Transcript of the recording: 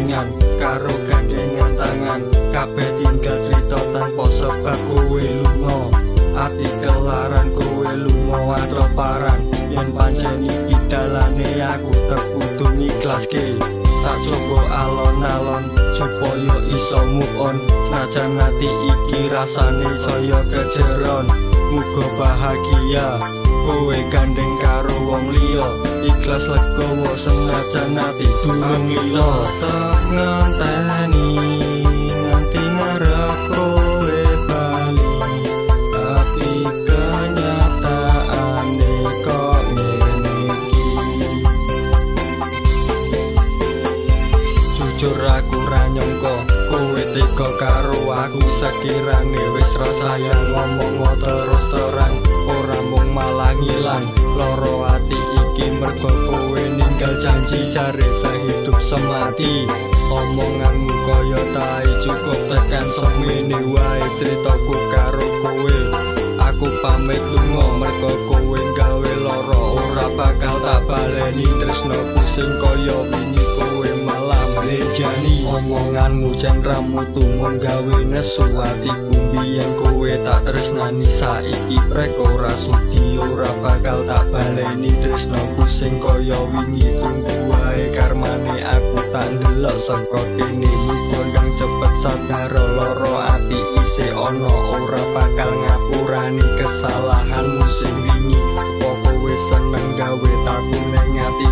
kelingan karo gandengan tangan. Kabeh tinggal cerita tanpa sebab kowe lunga. Ati kelaran kowe lunga atoparan. Yen pancen iki dalane aku tekudu ngiklaske. Tak coba alon-alon supaya iso move on. Senajan ati iki rasane saya kejeron. Muga bahagia kowe gandeng karo wong liya. Ikhlas legowo senajan ati durung lila. Tetep ngenteni nganti ngarep kowe bali, tapi kenyataane kok ngene iki. Jujur aku ra nyangka kowe tega karo aku. Sekirane wis ra sayang ngomong terus terang, ora mung malah ngilang. Loro ati iki mergo kowe ninggal janji jare sehidup semati. Omonganmu kaya tai cukup tekan semene wae critaku karo kowe. Aku pamit lunga mergo kowe gawe lara, ora bakal tak baleni tresnoku sing kaya wingi kowe malah mlejani. Omonganmu jan ra mutu mung gawe nesu atiku. Biyen kowe tak tresnani saiki prek ora sudi, ora bakal tak baleni tresnoku sing kaya wingi. Tunggu wae karmane aku tak ndelok saka kene. Muga kang cepet sadar lara ati isih ana, ora bakal ngapurani kesalahanmu sing wingi. Apa kowe seneng gawe tatu ning ati